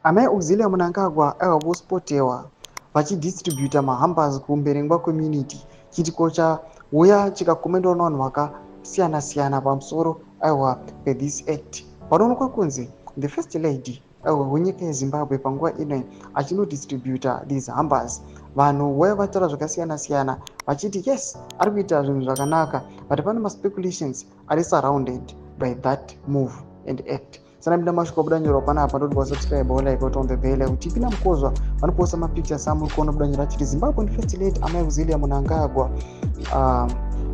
Amai Auxilia Mnangagwa aiwa vospotewa vachidistributa mahampers kuMberengwa community. Chiitiko chauya chikakomendwa nevanhu vakasiyana siyana pamusoro aiwa pethis act. Panoonekwa kunzi the First Lady aiwa wenyika yeZimbabwe panguva ino achinodistributa these hampers, vanhu vaiva vataura zvakasiyana siyana vachiti yes, ari kuita zvinhu zvakanaka, but pane maspeculations ari surrounded by that move and act. Sanapinda masvika buda nyorwa panapa, ndoti wasubscribe, like, on the bell kuti ipinda mukozwa vanoposta mapictures amuri kuona buda nyorwa achiti Zimbabwean First Lady Amai Auxilia Mnangagwa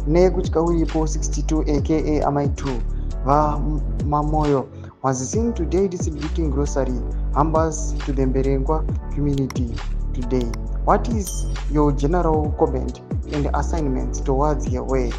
nekutya uripo 62 aka Amai 2 VaMamoyo was seen today distributing grocery hampers to the Mberengwa community today. What is your general comment and assignments towards your work?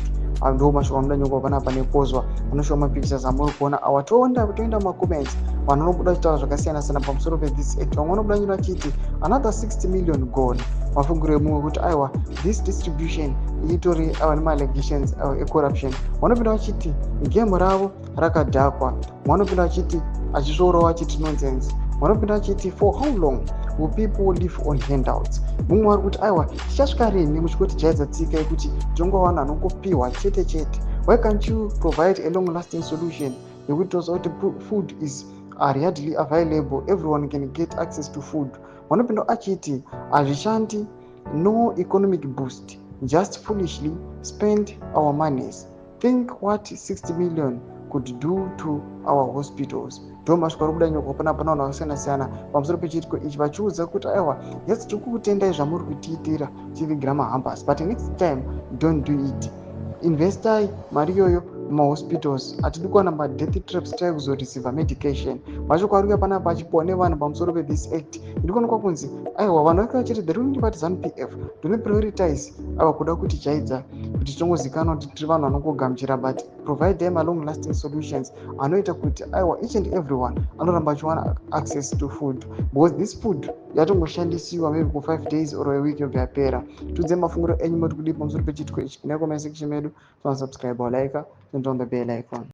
Ndo mashoko anoda nyorwa panapa nekozwa anoshowa mapictures amuri kuona awa. Toenda, toenda macomments. Vanhu vanobuda vachitaura zvakasiyana siyana pamusoro pethis act. Vamwe vanobuda nyora achiti another 60 million gone. Mafungiro emumwe kuti aiwa, this distribution itori aiwa nemaallegations ecorruption. Vanopinda vachiti game ravo rakadhakwa. Vanopinda vachiti achisvorawo achiti nonsense. Vanopinda vachiti for how long will people live on handouts? Mumwe vari kuti aiwa, tichasvika rini muchikotijaidza tsika yekuti tinongova vanhu vanongopiwa chete chete? Why can't you provide a long lasting solution yekuti toziva kuti food is readily available, everyone can get access to food? Vanopinda achiti hazvishandi, no economic boost, just foolishly spend our monies. Think what 60 million could do to our hospitals. Ndo masvika ari kubuda nyorwa panapa navanhu vakasiyana siyana pamusoro pechiitiko ichi, vachiudza kuti aiwa, yes, tiri kukutendai zvamuri kutiitira tichivigira mahampers, but next time don't do it. Investai mari iyoyo mumahospitals. Hatidi kuwana madeath traps tai kuzoreceiva medication. Mashoko ari kuuya panapa achipiwa nevanhu pamusoro pethis act. Iri kuonekwa kunzi aiwa, vanhu vake vachiti the ruling party ZANU PF don't prioritize aiwa kuda kuti chaidza kuti tingozikanwa kuti tiri vanhu vanongogamuchira, but provide them long lasting solutions anoita kuti aiwa, each and everyone anoramba achiwana access to food, because this food yatongoshandisiwa maybe for 5 days or a week, yobva yapera. Tudze mafungiro enyu moti kudii pamusoro pechiitiko ichi. Pinai comment section medu, subscribe, like, turn on the bell icon.